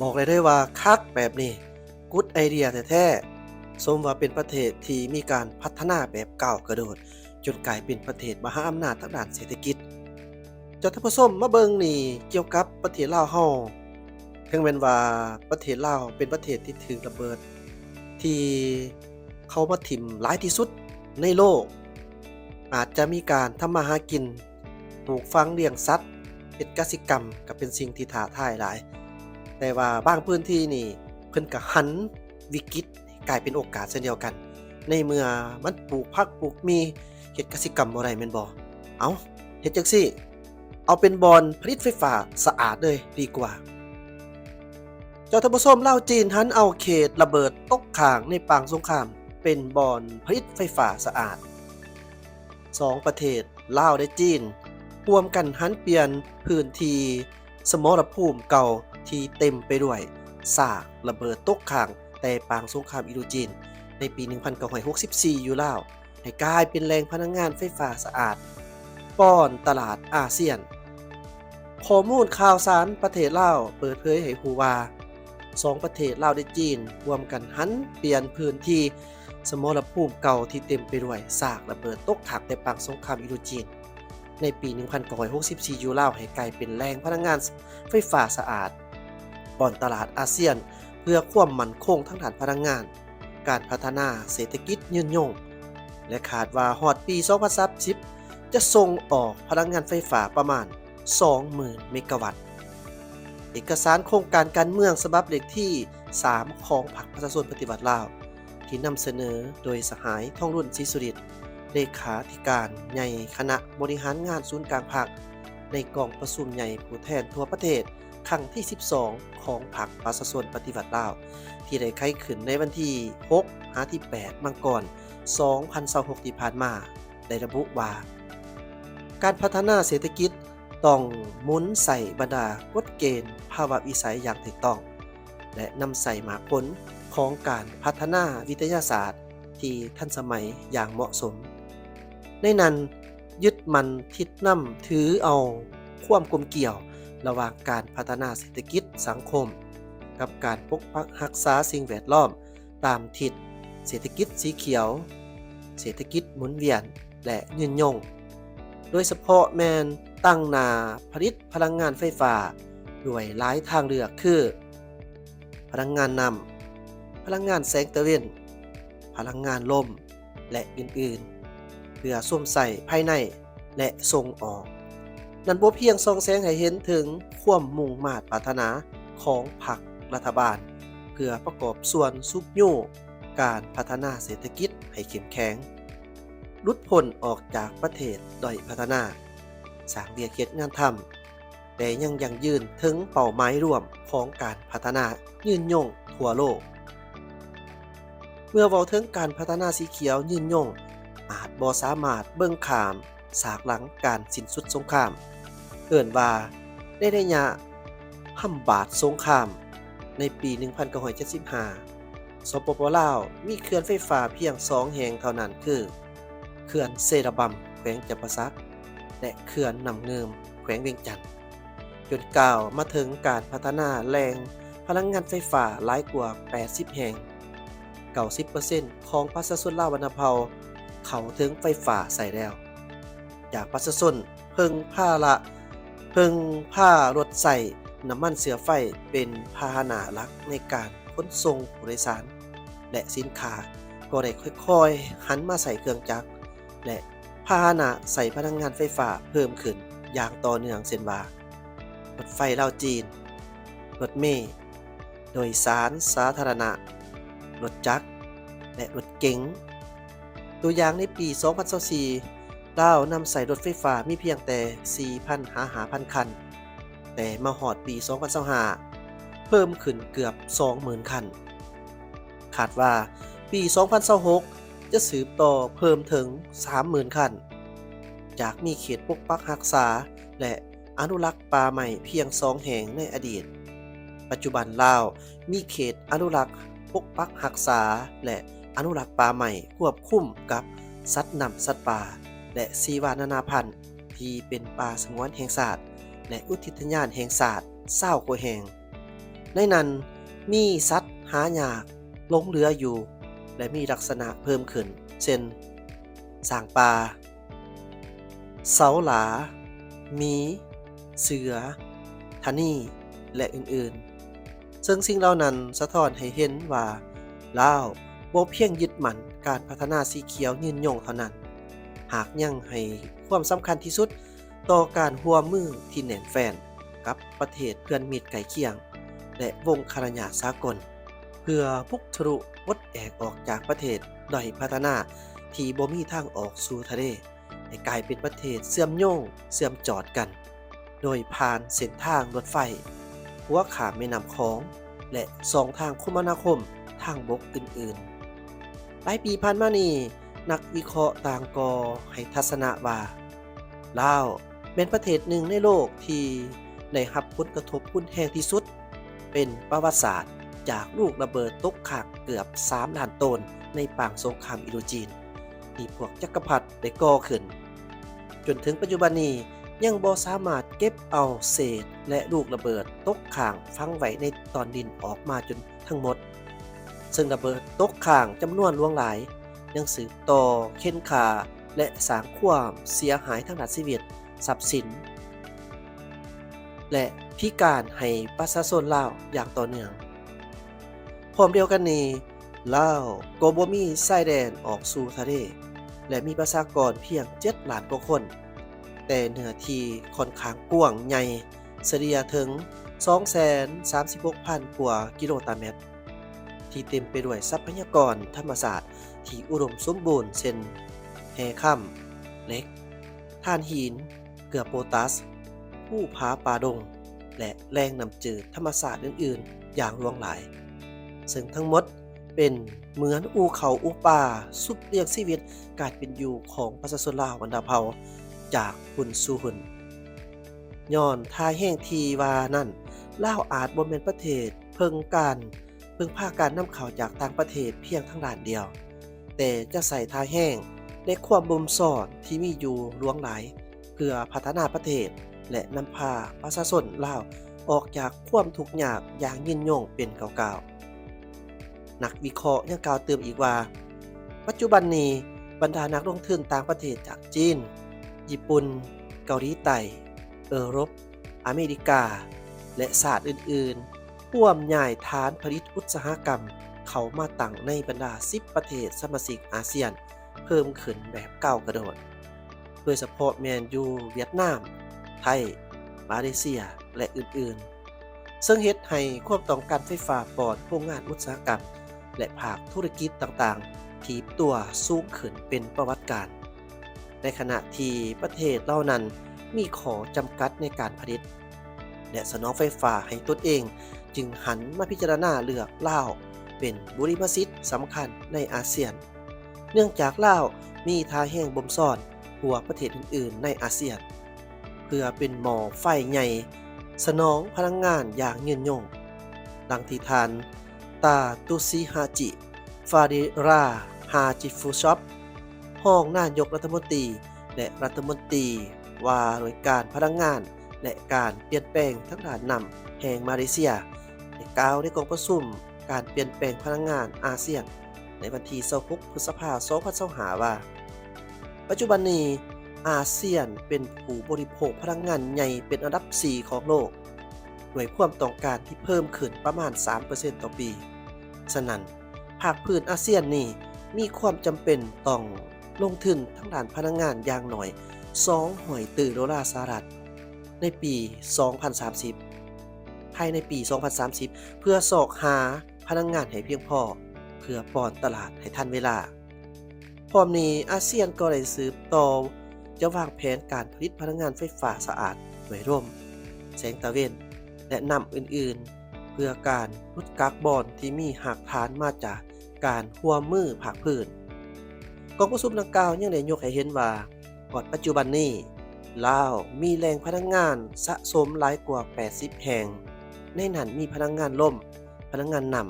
ບອກໄດ້ເລີຍວ່າຄັກແບບນີ້ ກຸດໄອເດຍແທ້ໆ ສົມວ່າເປັນປະເທດທີ່ມີການພັດທະນາແບບກ້າວກະໂດດ ຈົນກາຍເປັນປະເທດມະຫາອຳນາດທາງດ້ານເສດຖະກິດ. ເຈົ້າທ່ານຜູ້ຊົມມາເບິ່ງນີ້ ກ່ຽວກັບປະເທດລາວເຮົາ, ເຖິງແມ່ນວ່າປະເທດລາວເປັນປະເທດທີ່ຖືກລະເບີດທີ່ເຂົາມາຖິ້ມຫຼາຍທີ່ສຸດໃນໂລກ, ອາດຈະມີການທຳມາຫາກິນ ປູກຝັງລ້ຽງສັດ, ເຮັດກະສິກຳກໍເປັນສິ່ງທີ່ທ້າທາຍຫຼາຍ. ແຕ່ວ່າບາງພື້ນທີ່ນີ້ເພິ່ນກໍຫັນວິກິດໃຫ້ກາຍເປັນໂອກາດເຊັ່ນດຽວກັນ, ໃນເມື່ອມັນປູກຜັກປູກໝີ່ ເຮັດກະສິກຳບໍ່ໄດ້ແມ່ນບໍ່? ເອົ້າ, ເຮັດຈັ່ງຊີ້, ເອົາເປັນບ່ອນຜະລິດໄຟຟ້າສະອາດເລີຍດີກວ່າ. ເຈົ້າທ່ານຜູ້ຊົມ, ລາວຈີນຫັນເອົາເຂດລະເບີດຕົກຄ້າງໃນປາງສົງຄາມເປັນບ່ອນຜະລິດໄຟຟ້າສະອາດ. ສອງປະເທດ ລາວ ແລະ ຈີນ ຮ່ວມກັນຫັນປ່ຽນພື້ນທີ່ສະໝໍລະພູມເກົ່າທີ່ເຕັມໄປດ້ວຍຊາກລະເບີດຕົກຄ້າງແຕ່ປາງສົງຄາມອິນໂດຈີນໃນປີໜຶ່ງພັນເກົ້າຮ້ອຍຫົກສິບສີ່ຢູ່ລາວ ໃຫ້ກາຍເປັນແຫຼ່ງພະລັງງານໄຟຟ້າສະອາດ ປ້ອນຕະຫຼາດອາຊຽນ. ຂໍ້ມູນຂ່າວສານປະເທດລາວເປີດເຜີຍໃຫ້ຮູ້ວ່າ ສອງປະເທດລາວ ແລະ ຈີນ ຮ່ວມກັນຫັນປ່ຽນພື້ນທີ່ສະໝໍລະພູມເກົ່າທີ່ເຕັມໄປດ້ວຍຊາກລະເບີດຕົກຄ້າງແຕ່ປາງສົງຄາມອິນໂດຈີນໃນປີໜຶ່ງພັນເກົ້າຮ້ອຍຫົກສິບສີ່ຢູ່ລາວ ໃຫ້ກາຍເປັນແຫຼ່ງພະລັງງານໄຟຟ້າສະອາດ ປ້ອນຕະຫຼາດອາຊຽນ ເພື່ອຄວາມໝັ້ນຄົງທາງດ້ານພະລັງງານ, ການພັດທະນາເສດຖະກິດຍືນຍົງ ແລະ ຄາດວ່າຮອດປີສອງພັນສາມສິບ ຈະສົ່ງອອກພະລັງງານໄຟຟ້າປະມານສອງໝື່ນເມກາວັດ. ເອກະສານໂຄງການການເມືອງສະບັບເລກທີສາມຂອງພັກປະຊາຊົນປະຕິວັດລາວ ທີ່ນຳສະເໜີໂດຍສະຫາຍ ທອງລຸນ ສີສຸລິດ ເລຂາທິການໃຫຍ່ຄະນະບໍລິຫານງານສູນກາງພັກ ໃນກອງປະຊຸມໃຫຍ່ຜູ້ແທນທົ່ວປະເທດ ຄັ້ງທີສິບສອງ ຂອງພັກປະຊາຊົນປະຕິວັດລາວ ທີ່ໄດ້ໄຂຂຶ້ນໃນວັນທີຫົກຫາທີແປດ ມັງກອນ ສອງພັນຊາວຫົກ ທີ່ຜ່ານມາ ໄດ້ລະບຸວ່າ ການພັດທະນາເສດຖະກິດຕ້ອງໝູນໃສ່ບັນດາກົດເກນພາວະວິໄສຢ່າງຖືກຕ້ອງ ແລະ ນຳໃຊ້ໝາກຜົນຂອງການພັດທະນາວິທະຍາສາດທີ່ທັນສະໄໝຢ່າງເໝາະສົມ. ໃນນັ້ນ ຍຶດໝັ້ນທິດນຳຖືເອົາຄວາມກົມກ່ຽວລະຫວ່າງການພັດທະນາເສດຖະກິດສັງຄົມ ກັບການປົກປັກຮັກສາສິ່ງແວດລ້ອມຕາມທິດເສດຖະກິດສີຂຽວ, ເສດຖະກິດໝູນວຽນ ແລະ ຍືນຍົງ, ໂດຍສະເພາະແມ່ນຕັ້ງໜ້າຜະລິດພະລັງງານໄຟຟ້າດ້ວຍຫຼາຍທາງເລືອກຄື ພະລັງງານນ້ຳ, ພະລັງງານແສງຕາເວັນ, ພະລັງງານລົມ ແລະ ອື່ນໆ ເພື່ອຊົມໃຊ້ພາຍໃນ ແລະ ສົ່ງອອກ. ນັ້ນບໍ່ພຽງສ່ອງແສງໃຫ້ເຫັນເຖິງຄວາມມຸ່ງມາດປາດຖະໜາຂອງພັກລັດຖະບານ ເພື່ອປະກອບສ່ວນຊຸກຍູ້ການພັດທະນາເສດຖະກິດໃຫ້ເຂັ້ມແຂງ, ຫຼຸດພົ້ນອອກຈາກປະເທດດ້ອຍພັດທະນາ, ສ້າງວຽກເຮັດງານທຳ, ແຕ່ຍັງຢັ້ງຢືນເຖິງເປົ້າໝາຍລວມຂອງການພັດທະນາຍືນຍົງທົ່ວໂລກ. ເມື່ອເວົ້າເຖິງການພັດທະນາສີຂຽວຍືນຍົງ ອາດບໍ່ສາມາດເບິ່ງຂ້າມສາກຫຼັງການສິ້ນສຸດສົງຄາມ, ເອີ້ນວ່າໃນໄລຍະຫ້ຳບາດສົງຄາມ ໃນປີໜຶ່ງພັນເກົ້າຮ້ອຍເຈັດສິບຫ້າ ສປປ ລາວ ມີເຂື່ອນໄຟຟ້າພຽງສອງແຫ່ງເທົ່ານັ້ນ ຄື ເຂື່ອນເຊລະບຳ ແຂວງຈຳປາສັກ ແລະ ເຂື່ອນນ້ຳງື່ມ ແຂວງວຽງຈັນ, ຈົນກ້າວມາເຖິງການພັດທະນາແຫຼ່ງພະລັງງານໄຟຟ້າຫຼາຍກວ່າແປດສິບແຫ່ງ, ເກົ້າສິບເປີເຊັນຂອງປະຊາຊົນລາວບັນດາເຜົ່າເຂົ້າເຖິງໄຟຟ້າໃຊ້ແລ້ວ. ຈາກປະຊາຊົນເພິ່ງພາລະ ເພິ່ງພາລົດໃຊ້ນ້ຳມັນເຊື້ອໄຟເປັນພາຫະນະຫຼັກໃນການຂົນສົ່ງຜູ້ໂດຍສານ ແລະ ສິນຄ້າ ກໍໄດ້ຄ່ອຍໆຫັນມາໃຊ້ເຄື່ອງຈັກ ແລະ ພາຫະນະໃຊ້ພະລັງງານໄຟຟ້າເພີ່ມຂຶ້ນຢ່າງຕໍ່ເນື່ອງ ເຊັ່ນວ່າ ລົດໄຟລາວຈີນ, ລົດເມ, ໂດຍສານສາທາລະນະ, ລົດຈັກ ແລະ ລົດເກັງ. ຕົວຢ່າງໃນປີສອງພັນຊາວສີ່ ລາວນຳໃຊ້ລົດໄຟຟ້າມີພຽງແຕ່ສີ່ພັນຫາຫ້າພັນຄັນ, ແຕ່ມາຮອດປີສອງພັນຊາວຫ້າ ເພີ່ມຂຶ້ນເກືອບສອງໝື່ນຄັນ. ຄາດວ່າປີສອງພັນຊາວຫົກ ຈະສືບຕໍ່ເພີ່ມເຖິງສາມໝື່ນຄັນ. ຈາກມີເຂດປົກປັກຮັກສາ ແລະ ອະນຸລັກປ່າໄມ້ພຽງສອງແຫ່ງໃນອະດີດ, ປັດຈຸບັນລາວມີເຂດອະນຸລັກປົກປັກຮັກສາ ແລະ ອະນຸລັກປ່າໄມ້ຄວບຄຸມກັບສັດນ້ຳສັດປ່າ ແລະ ຊີວານານາພັນ ທີ່ເປັນປ່າສະຫງວນແຫ່ງຊາດ ແລະ ອຸທິດທະຍານແຫ່ງຊາດຊາວກວ່າແຫ່ງ. ໃນນັ້ນມີສັດຫາຍາກຫຼົງເຫຼືອຢູ່ ແລະ ມີລັກສະນະເພີ່ມຂຶ້ນ ເຊັ່ນ ຊ້າງປ່າ, ເສົາຫຼາ, ໝີ, ເສືອ, ທະນີ ແລະ ອື່ນໆ. ເຊິ່ງສິ່ງເຫຼົ່ານັ້ນສະທ້ອນໃຫ້ເຫັນວ່າ ລາວບໍ່ພຽງຍຶດໝັ້ນການພັດທະນາສີຂຽວຍືນຍົງເທົ່ານັ້ນ, ຫາກຍັງໃຫ້ຄວາມສຳຄັນທີ່ສຸດຕໍ່ການຮ່ວມມືທີ່ແໜ້ນແຟ້ນກັບປະເທດເພື່ອນມິດໃກ້ຄຽງ ແລະ ວົງຄະນະຍາດສາກົນ ເພື່ອບຸກທະລຸປົດແອກອອກຈາກປະເທດດ້ອຍພັດທະນາທີ່ບໍ່ມີທາງອອກສູ່ທະເລ ໃຫ້ກາຍເປັນປະເທດເຊື່ອມໂຍງ, ເຊື່ອມຈອດກັນ ໂດຍຜ່ານເສັ້ນທາງລົດໄຟ, ຂົວຂ້າມແມ່ນ້ຳຂອງ ແລະ ຊ່ອງທາງຄົມມະນາຄົມທາງບົກອື່ນໆ. ຫຼາຍປີຜ່ານມານີ້, ນັກວິເຄາະຕ່າງກໍໃຫ້ທັດສະນະວ່າ ລາວແມ່ນປະເທດໜຶ່ງໃນໂລກທີ່ໄດ້ຮັບຜົນກະທົບຮຸນແຮງທີ່ສຸດ ເປັນປະຫວັດສາດຈາກລູກລະເບີດຕົກຄ້າງເກືອບສາມລ້ານໂຕນໃນປາງສົງຄາມອິນໂດຈີນ ທີ່ພວກຈັກກະພັດໄດ້ກໍ່ຂຶ້ນ. ຈົນເຖິງປັດຈຸບັນນີ້ຍັງບໍ່ສາມາດເກັບເອົາເສດ ແລະ ລູກລະເບີດຕົກຄ້າງຝັງໄວ້ໃນຕອນດິນອອກມາຈົນທັງໝົດ, ເຊິ່ງລະເບີດຕົກຄ້າງຈຳນວນຫຼວງຫຼາຍ ຍັງສືບຕໍ່ເຂັນຂ້າ ແລະ ສ້າງຄວາມເສຍຫາຍທາງດ້ານຊີວິດ, ຊັບສິນ ແລະ ພິການໃຫ້ປະຊາຊົນລາວຢ່າງຕໍ່ເນື່ອງ. ພ້ອມດຽວກັນນີ້, ລາວກໍບໍ່ມີຊາຍແດນອອກສູ່ທະເລ ແລະ ມີປະຊາກອນພຽງເຈັດລ້ານກວ່າຄົນ, ແຕ່ເນື້ອທີ່ຂ້ອນຂ້າງກວ້າງໃຫຍ່, ສະເລ່ຍເຖິງສອງແສນສາມສິບຫົກພັນກວ່າກິໂລຕາແມັດ, ທີ່ເຕັມໄປດ້ວຍຊັບພະຍາກອນທຳມະຊາດທີ່ອຸດົມສົມບູນ ເຊັ່ນ ແຮ່ຄຳ, ເຫຼັກ, ຖ່ານຫີນ, ເກືອໂປຕາສ, ພູຜາປ່າດົງ ແລະ ແຫຼ່ງນ້ຳຈືດທຳມະຊາດອື່ນໆຢ່າງຫຼວງຫຼາຍ, ເຊິ່ງທັງໝົດເປັນເໝືອນອູ່ເຂົ້າອູ່ປາຊຸບລ້ຽງຊີວິດການເປັນຢູ່ຂອງປະຊາຊົນລາວບັນດາເຜົ່າຈາກຮຸ່ນສູ່ຮຸ່ນ. ຍ້ອນທ່າແຮງທີ່ວ່ານັ້ນ, ລາວອາດບໍ່ແມ່ນປະເທດເພິ່ງການ ເພິ່ງພາການນຳເຂົ້າຈາກຕ່າງປະເທດພຽງທາງດ້ານດຽວ, ແຕ່ຈະໃຊ້ທ່າແຮງ ແລະ ຄວາມບົ່ມຊ້ອນທີ່ມີຢູ່ຫຼວງຫຼາຍ ເພື່ອພັດທະນາປະເທດ ແລະ ນຳພາປະຊາຊົນລາວອອກຈາກຄວາມທຸກຍາກຢ່າງຍືນຍົງເປັນກ້າວໆ. ນັກວິເຄາະຍັງກ່າວຕື່ມອີກວ່າ, ປັດຈຸບັນນີ້ບັນດານັກລົງທຶນຕ່າງປະເທດຈາກຈີນ, ຍີ່ປຸ່ນ, ເກົາຫຼີໃຕ້, ເອີຣົບ, ອາເມລິກາ ແລະ ຊາດອື່ນໆ ພວມຍ້າຍຖານຜະລິດອຸດສາຫະກຳເຂົ້າມາຕັ້ງໃນບັນດາສິບປະເທດສະມາຊິກອາຊຽນເພີ່ມຂຶ້ນແບບກ້າວກະໂດດ, ໂດຍສະເພາະແມ່ນຢູ່ຫວຽດນາມ, ໄທ, ມາເລເຊຍ ແລະ ອື່ນໆ, ເຊິ່ງເຮັດໃຫ້ຄວາມຕ້ອງການໄຟຟ້າປ້ອນໂຮງງານອຸດສາຫະກຳ ແລະ ພາກທຸລະກິດຕ່າງໆຖີບຕົວສູງຂຶ້ນເປັນປະຫວັດການ. ໃນຂະນະທີ່ປະເທດເຫຼົ່ານັ້ນມີຂໍ້ຈຳກັດໃນການຜະລິດ ແລະ ສະໜອງໄຟຟ້າໃຫ້ຕົນເອງ, ຈຶ່ງຫັນມາພິຈາລະນາເລືອກລາວເປັນບຸລິມະສິດສຳຄັນໃນອາຊຽນ, ເນື່ອງຈາກລາວມີທ່າແຮງບົ່ມຊ້ອນກວ່າປະເທດອື່ນໆໃນອາຊຽນ ເພື່ອເປັນໝໍ້ໄຟໃຫຍ່ສະໜອງພະລັງງານຢ່າງຍືນຍົງ, ດັ່ງທີ່ທ່ານ ຕາຕຸຊິຮະຈິ ຟາເຣຣາ ຮາຈິຟູຊອບ ຮອງນາຍົກລັດຖະມົນຕີ ແລະ ລັດຖະມົນຕີວ່າດ້ວຍການພະລັງງານ ແລະ ການປ່ຽນແປງທາງດ້ານນ້ຳແຫ່ງມາເລເຊຍ ໄດ້ກ່າວໃນກອງປະຊຸມການປ່ຽນແປງພະລັງງານອາຊຽນ ໃນວັນທີຊາວຫົກ ພຶດສະພາ ສອງພັນຊາວຫ້າ ວ່າ, ປັດຈຸບັນນີ້ອາຊຽນເປັນຜູ້ບໍລິໂພກພະລັງງານໃຫຍ່ເປັນອັນດັບສີ່ຂອງໂລກ, ດ້ວຍຄວາມຕ້ອງການທີ່ເພີ່ມຂຶ້ນປະມານສາມເປີເຊັນຕໍ່ປີ. ສະນັ້ນ, ພາກພື້ນອາຊຽນນີ້ມີຄວາມຈຳເປັນຕ້ອງລົງທຶນທາງດ້ານພະລັງງານຢ່າງໜ້ອຍສອງຮ້ອຍຕື້ໂດລາສະຫະລັດໃນປີສອງພັນສາມສິບ, ພາຍໃນປີສອງພັນສາມສິບ ເພື່ອຊອກຫາພະລັງງານໃຫ້ພຽງພໍ ເພື່ອປ້ອນຕະຫຼາດໃຫ້ທັນເວລາ. ພ້ອມນີ້, ອາຊຽນກໍໄດ້ສືບຕໍ່ຈະວາງແຜນການຜະລິດພະລັງງານໄຟຟ້າສະອາດດ້ວຍລົມ, ແສງຕາເວັນ ແລະ ນ້ຳອື່ນໆ ເພື່ອການຫຼຸດກາກບອນທີ່ມີຮາກຖານມາຈາກການຮ່ວມມືພາກພື້ນ. ກອງປະຊຸມດັ່ງກ່າວຍັງໄດ້ຍົກໃຫ້ເຫັນວ່າ, ຮອດປັດຈຸບັນນີ້, ລາວມີແຫຼ່ງພະລັງງານສະສົມຫຼາຍກວ່າແປດສິບແຫ່ງ, ໃນນັ້ນມີພະລັງງານລົມ, ພະລັງງານນ້ຳ,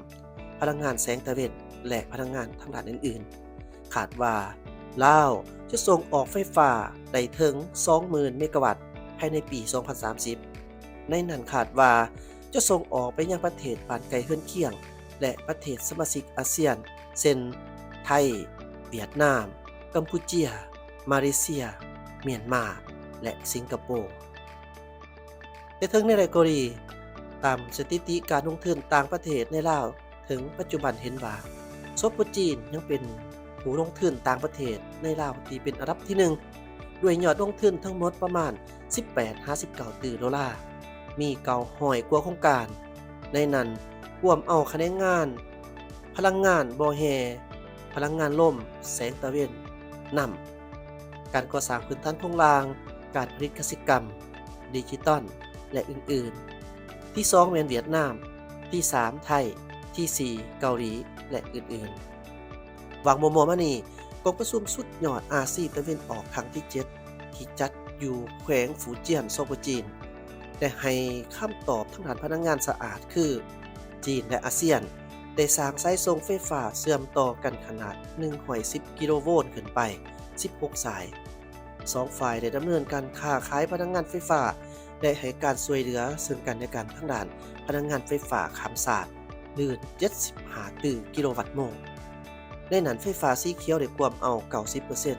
ພະລັງງານແສງຕາເວັນ ແລະ ພະລັງງານທາງດ້ານອື່ນໆ. ຄາດວ່າລາວຈະສົ່ງອອກໄຟຟ້າໄດ້ເຖິງສອງໝື່ນເມກາວັດພາຍໃນປີສອງພັນສາມສິບ. ໃນນັ້ນຄາດວ່າ ຈະສົ່ງອອກໄປຍັງປະເທດບ້ານໃກ້ເຮືອນຄຽງ ແລະ ປະເທດສະມາຊິກອາຊຽນ ເຊັ່ນ ໄທ, ຫວຽດນາມ, ກຳປູເຈຍ, ມາເລເຊຍ, ມຽນມາ ແລະ ສິງກະໂປ. ແຕ່ເຖິງແນວໃດກໍດີ, ຕາມສະຖິຕິການລົງທຶນຕ່າງປະເທດໃນລາວເຖິງປັດຈຸບັນເຫັນວ່າ ສປ ຈີນ ຍັງເປັນຜູ້ລົງທຶນຕ່າງປະເທດໃນລາວທີ່ເປັນອັນດັບທີໜຶ່ງ ດ້ວຍຍອດລົງທຶນທັງໝົດປະມານສິບແປດຫາສິບເກົ້າຕື້ໂດລາ, ມີເກົ້າຮ້ອຍກວ່າໂຄງການ, ໃນນັ້ນກວມເອົາຂະແໜງງານພະລັງງານບໍ່ແຮ່, ພະລັງງານລົມ, ແສງຕາເວັນ, ນ້ຳ, ການກໍ່ສ້າງພື້ນຖານໂຄງລ່າງ, ການຜະລິດກະສິກຳ, ດິຈິຕອນ ແລະ ອື່ນໆ. ທີສອງແມ່ນຫວຽດນາມ, ທີສາມໄທ, ທີສີ່ເກົາຫຼີ ແລະ ອື່ນໆ. ຫວ່າງມໍ່ໆມານີ້, ກອງປະຊຸມສຸດຍອດອາຊີຕາເວັນອອກຄັ້ງທີເຈັດ ທີ່ຈັດຢູ່ແຂວງຟູຈຽນ ສປ ຈີນ ໄດ້ໃຫ້ຄຳຕອບທາງດ້ານພະລັງງານສະອາດຄື ຈີນ ແລະ ອາຊຽນ ໄດ້ສ້າງສາຍສົ່ງໄຟຟ້າເຊື່ອມຕໍ່ກັນຂະໜາດໜຶ່ງຮ້ອຍສິບກິໂລໂວນຂຶ້ນໄປສິບຫົກສາຍ. ສອງຝ່າຍໄດ້ດຳເນີນການຄ້າຂາຍພະລັງງານໄຟຟ້າ ແລະ ໃຫ້ການຊ່ວຍເຫຼືອເຊິ່ງກັນແລະກັນທາງດ້ານພະລັງງານໄຟຟ້າຂ້າມຊາດ ຫຼື ເຈັດສິບຫ້າຕື້ກິໂລວັດໂມງ. ໃນນັ້ນໄຟຟ້າສີຂຽວໄດ້ກວມເອົາເກົ້າສິບເປີເຊັນ.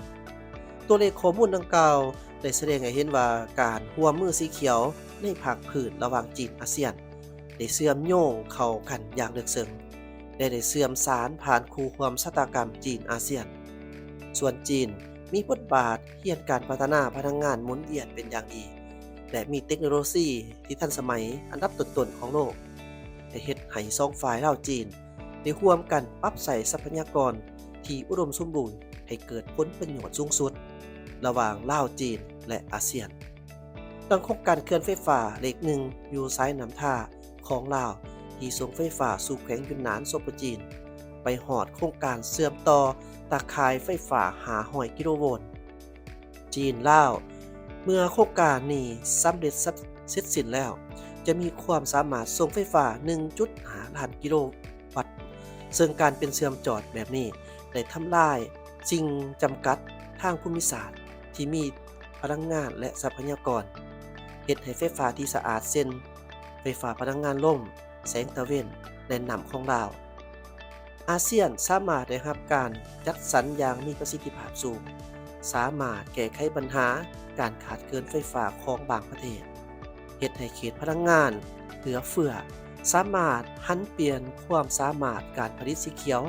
ຕົວເລກຂໍ້ມູນດັ່ງກ່າວໄດ້ສະແດງໃຫ້ເຫັນວ່າ ການຮ່ວມມືສີຂຽວໃນພາກພື້ນລະຫວ່າງຈີນອາຊຽນ ໄດ້ເຊື່ອມໂຍງເຂົ້າກັນຢ່າງເລິກເຊິ່ງ ແລະ ໄດ້ເຊື່ອມສານຜ່ານຄູ່ຮ່ວມຊະຕາກຳຈີນອາຊຽນ. ສ່ວນຈີນມີບົດບາດຮຽນການພັດທະນາພະລັງງານໝູນວຽນເປັນຢ່າງດີ ແລະ ມີເຕັກໂນໂລຊີທີ່ທັນສະໄໝອັນດັບຕົ້ນໆຂອງໂລກ ໄດ້ເຮັດໃຫ້ສອງຝ່າຍລາວ-ຈີນ ໄດ້ຮ່ວມກັນປັບໃຊ້ຊັບພະຍາກອນທີ່ອຸດົມສົມບູນໃຫ້ເກີດຜົນປະໂຫຍດສູງສຸດລະຫວ່າງລາວ, ຈີນ ແລະ ອາຊຽນ. ດັ່ງໂຄງການເຂື່ອນໄຟຟ້າເລກໜຶ່ງຢູ່ສາຍນ້ຳທາຂອງລາວ ທີ່ສົ່ງໄຟຟ້າສູ່ແຂວງຢຸນນານ ສປ ຈີນ ໄປຮອດໂຄງການເຊື່ອມຕໍ່ຕາຂ່າຍໄຟຟ້າຫ້າຮ້ອຍກິໂລໂວນ. ຈີນ-ລາວ ເມື່ອໂຄງການນີ້ສຳເລັດສັບ ເສັດສິ້ນແລ້ວ ຈະມີຄວາມສາມາດສົ່ງໄຟຟ້າໜຶ່ງຈຸດຫ້າລ້ານກິໂລວັດ, ເຊິ່ງການເປັນເຊື່ອມຈອດແບບນີ້ໄດ້ທຳລາຍສິ່ງຈຳກັດທາງພູມິສາດທີ່ມີພະລັງງານ ແລະ ຊັບພະຍາກອນ ເຮັດໃຫ້ໄຟຟ້າທີ່ສະອາດ ເຊັ່ນ ໄຟຟ້າພະລັງງານລົມ, ແສງຕາເວັນ ແລະ ນ້ຳຂອງລາວ. ອາຊຽນສາມາດໄດ້ຮັບການຈັດສັນຢ່າງມີປະສິດທິພາບສູງ, ສາມາດແກ້ໄຂບັນຫາການຂາດເຂີນໄຟຟ້າຂອງບາງປະເທດ, ເຮັດໃຫ້ເຂດພະລັງງານເຫຼືອເຟືອ, ສາມາດຫັນປ່ຽນຄວາມສາມາດການຜະລິດສີຂຽວ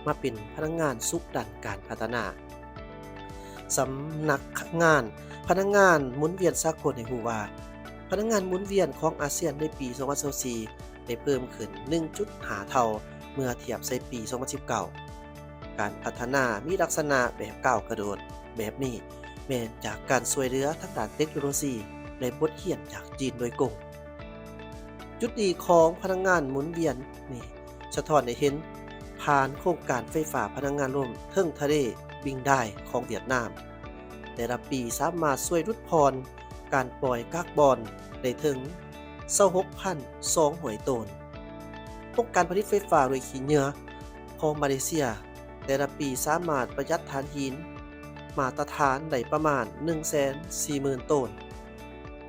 ມາເປັນພະລັງງານຊຸກດັນການພັດທະນາ. ສຳນັກງານພະລັງງານໝູນວຽນສາກົນໃຫ້ຮູ້ວ່າ ພະລັງງານໝູນວຽນຂອງອາຊຽນໃນປີສອງພັນຊາວສີ່ ໄດ້ເພີ່ມຂຶ້ນໜຶ່ງຈຸດຫ້າເທົ່າເມື່ອທຽບໃສ່ປີສອງພັນສິບເກົ້າ. ການພັດທະນາມີລັກສະນະແບບກ້າວກະໂດດແບບນີ້ ແມ່ນຈາກການຊ່ວຍເຫຼືອທາງດ້ານເຕັກໂນໂລຊີ ແລະ ບົດຮຽນຈາກຈີນໂດຍກົງ. ຈຸດດີຂອງພະລັງງານໝູນວຽນນີ້ສະທ້ອນໃຫ້ເຫັນຜ່ານໂຄງການໄຟຟ້າພະລັງງານລົມເທິງທະເລບິງດາຍຂອງຫວຽດນາມ. ແຕ່ລະປີສາມາດຊ່ວຍຫຼຸດຜ່ອນການປ່ອຍກາກບອນໄດ້ເຖິງຊາວຫົກພັນສອງຮ້ອຍໂຕນ. ໂຄງການຜະລິດໄຟຟ້າດ້ວຍຂີ້ເຫຍື້ອຂອງມາເລເຊຍ ແຕ່ລະປີສາມາດປະຢັດຖ່ານຫີນມາດຕະຖານໄດ້ປະມານໜຶ່ງແສນສີ່ໝື່ນໂຕນ.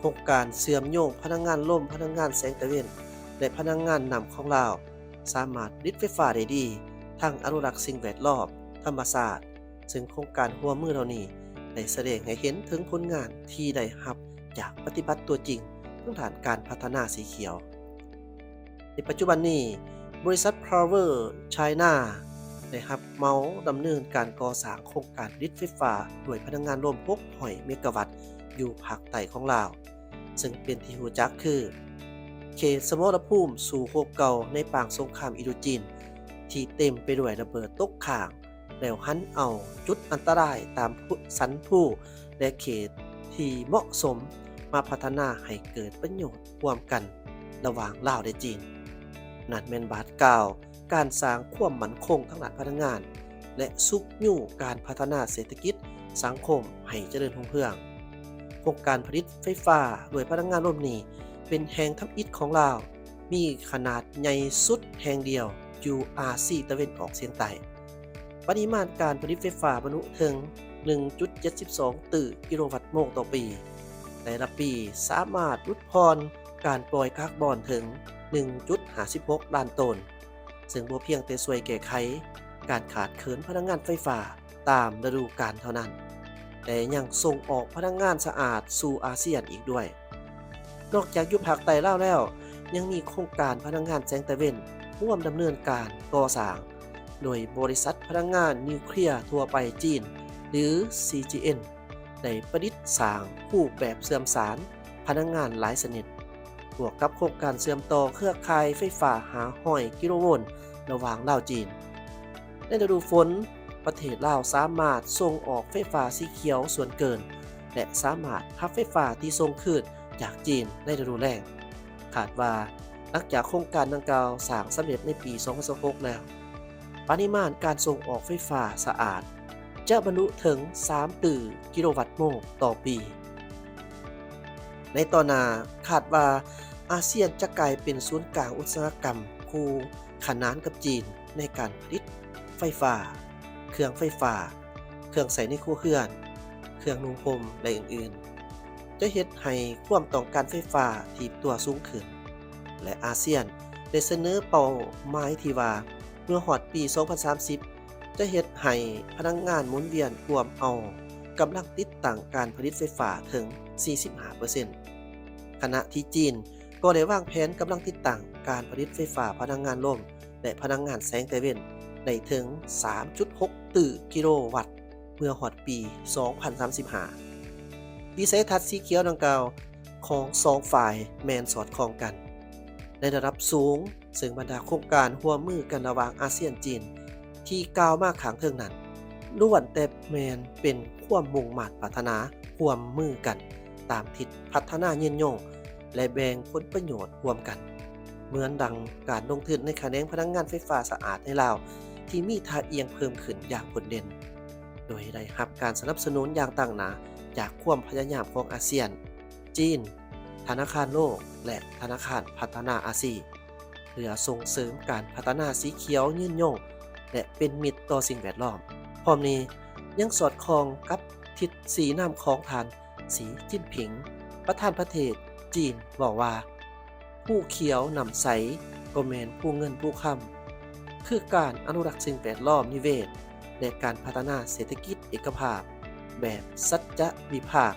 ໂຄງການເຊື່ອມໂຍງພະລັງງານລົມ, ພະລັງງານແສງຕາເວັນ ແລະ ພະລັງງານນ້ຳຂອງລາວ ສາມາດຜະລິດໄຟຟ້າໄດ້ດີ, ທັງອະນຸລັກສິ່ງແວດລ້ອມ, ທຳມະຊາດ, ເຊິ່ງໂຄງການຮ່ວມມືເຫຼົ່ານີ້ໄດ້ສະແດງໃຫ້ເຫັນເຖິງຜົນງານທີ່ໄດ້ຮັບຈາກປະຕິບັດຕົວຈິງທາງດ້ານການພັດທະນາສີຂຽວ. ໃນປັດຈຸບັນນີ້, ບໍລິສັດ Power China ໄດ້ຮັບເໝົາດຳເນີນການກໍ່ສ້າງໂຄງການຜະລິດໄຟຟ້າດ້ວຍພະລັງງານລົມຫົກຮ້ອຍເມກາວັດຢູ່ພາກໃຕ້ຂອງລາວ, ເຊິ່ງເປັນທີ່ຮູ້ຈັກຄື ເຂດສະໝໍລະພູມສູ້ຮົບເກົ່າໃນປາງສົງຄາມອິນໂດຈີນ ທີ່ເຕັມໄປດ້ວຍລະເບີດຕົກຄ້າງ, ແລ້ວຫັນເອົາຈຸດອັນຕະລາຍຕາມພູ ສັນພູ ແລະ ເຂດທີ່ເໝາະສົມມາພັດທະນາໃຫ້ເກີດປະໂຫຍດຮ່ວມກັນລະຫວ່າງລາວ ແລະ ຈີນ. ນັ້ນແມ່ນບາດກ້າວການສ້າງຄວາມໝັ້ນຄົງທາງດ້ານພະລັງງານ ແລະ ຊຸກຍູ້ການພັດທະນາເສດຖະກິດສັງຄົມໃຫ້ຈະເລີນຮຸ່ງເຮືອງ. ໂຄງການຜະລິດໄຟຟ້າດ້ວຍພະລັງງານລົມນີ້ເປັນແຫ່ງທຳອິດຂອງລາວ, ມີຂະໜາດໃຫຍ່ສຸດແຫ່ງດຽວຢູ່ອາຊີຕາເວັນອອກສຽງໃຕ້. ປະລິມານການຜະລິດໄຟຟ້າບັນລຸເຖິງໜຶ່ງຈຸດເຈັດສິບສອງຕື້ກິໂລວັດໂມງຕໍ່ປີ. ແຕ່ລະປີສາມາດຫຼຸດຜ່ອນການປ່ອຍກາກບອນເຖິງ ໜຶ່ງຈຸດຫ້າສິບຫົກລ້ານໂຕນ, ເຊິ່ງບໍ່ພຽງແຕ່ຊ່ວຍແກ້ໄຂການຂາດເຂີນພະລັງງານໄຟຟ້າຕາມລະດູການເທົ່ານັ້ນ, ແຕ່ຍັງສົ່ງອອກພະລັງງານສະອາດສູ່ອາຊຽນອີກດ້ວຍ. ນອກຈາກຢູ່ພາກໃຕ້ລາວແລ້ວ, ຍັງມີໂຄງການພະລັງງານແສງຕາເວັນຮ່ວມດຳເນີນການກໍ່ສ້າງ ໂດຍບໍລິສັດພະລັງງານນິວເຄລຍທົ່ວໄປຈີນ ຫຼື ຊີຈີເອັນ ໄດ້ປະດິດສ້າງຮູບແບບເຊື່ອມສານພະລັງງານຫຼາຍຊະນິດ, ບວກກັບໂຄງການເຊື່ອມຕໍ່ເຄືອຂ່າຍໄຟຟ້າຫ້າຮ້ອຍກິໂລໂວນລະຫວ່າງລາວ-ຈີນ. ໃນລະດູຝົນ, ປະເທດລາວສາມາດສົ່ງອອກໄຟຟ້າສີຂຽວສ່ວນເກີນ ແລະ ສາມາດຮັບໄຟຟ້າທີ່ສົ່ງຄືນຈາກຈີນໃນລະດູແລ້ງ. ຄາດວ່າຫຼັງຈາກໂຄງການດັ່ງກ່າວສ້າງສຳເລັດໃນປີສອງພັນຊາວຫົກແລ້ວ, ປະລິມານການສົ່ງອອກໄຟຟ້າສະອາດຈະບັນລຸເຖິງສາມຕື້ກິໂລວັດໂມງຕໍ່ປີ. ໃນຕໍ່ໜ້າ, ຄາດວ່າອາຊຽນຈະກາຍເປັນສູນກາງອຸດສາຫະກຳຄູ່ຂະໜານກັບຈີນໃນການຜະລິດໄຟຟ້າ, ເຄື່ອງໄຟຟ້າ, ເຄື່ອງໃຊ້ໃນຄົວເຮືອນ, ເຄື່ອງນຸ່ງຫົ່ມ ແລະ ອື່ນໆ, ຈະເຮັດໃຫ້ຄວາມຕ້ອງການໄຟຟ້າຖີບຕົວສູງຂຶ້ນ ແລະ ອາຊຽນໄດ້ສະເໜີເປົ້າໝາຍທີ່ວ່າ ເມື່ອຮອດປີສອງພັນສາມສິບ ຈະເຮັດໃຫ້ພະລັງງານໝູນວຽນກວມເອົາກຳລັງຕິດຕັ້ງການຜະລິດໄຟຟ້າເຖິງສີ່ສິບຫ້າເປີເຊັນ, ຂະນະທີ່ຈີນກໍໄດ້ວາງແຜນກຳລັງຕິດຕັ້ງການຜະລິດໄຟຟ້າພະລັງງານລົມ ແລະ ພະລັງງານແສງຕາເວັນໄດ້ເຖິງສາມຈຸດຫົກຕື້ກິໂລວັດ ເມື່ອຮອດປີສອງພັນສາມສິບຫ້າ. ວິໄສທັດສີຂຽວດັ່ງກ່າວຂອງສອງຝ່າຍແມ່ນສອດຄ່ອງກັນໃນລະດັບສູງ, ເຊິ່ງບັນດາໂຄງການຮ່ວມມືກັນລະຫວ່າງອາຊຽນ-ຈີນທີ່ກ່າວມາຂ້າງເທິງນັ້ນ ລ້ວນແຕ່ແມ່ນເປັນຄວາມມຸ່ງມາດປາດຖະໜາຮ່ວມມືກັນຕາມທິດພັດທະນາຍືນຍົງ ແລະ ແບ່ງຜົນປະໂຫຍດຮ່ວມກັນ, ເໝືອນດັ່ງການລົງທຶນໃນຂະແໜງພະລັງງານໄຟຟ້າສະອາດໃນລາວ ທີ່ມີທ່າອ່ຽງເພີ່ມຂຶ້ນຢ່າງໂດດເດັ່ນ, ໂດຍໄດ້ຮັບການສະໜັບສະໜູນຢ່າງຕັ້ງໜ້າຈາກຄວາມພະຍາຍາມຂອງອາຊຽນ, ຈີນ, ທະນາຄານໂລກ ແລະ ທະນາຄານພັດທະນາອາຊີ ເພື່ອສົ່ງເສີມການພັດທະນາສີຂຽວຍືນຍົງ ແລະ ເປັນມິດຕໍ່ສິ່ງແວດລ້ອມ. ພ້ອມນີ້ຍັງສອດຄ່ອງກັບທິດຊີ້ນຳຂອງທ່ານ ສີ ຈິ້ນຜິງ ປະທານປະເທດຈີນ ເວົ້າວ່າ ພູຂຽວນ້ຳໃສກໍແມ່ນພູເງິນພູຄຳ, ຄືການອະນຸລັກສິ່ງແວດລ້ອມນິເວດ ແລະ ການພັດທະນາເສດຖະກິດເອກະພາບແບບສັດຈະວິພາກ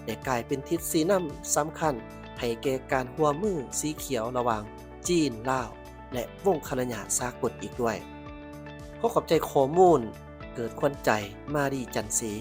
ແລະ ກາຍເປັນທິດຊີ້ນຳສຳຄັນໃຫ້ແກ່ການຮ່ວມມືສີຂຽວລະຫວ່າງຈີນ, ລາວ ແລະ ວົງຄະນະຍາດສາກົນອີກດ້ວຍ. ຂໍຂອບໃຈຂໍ້ມູນ ເກີດຂວັນໃຈ ມາລີ ຈັນສີ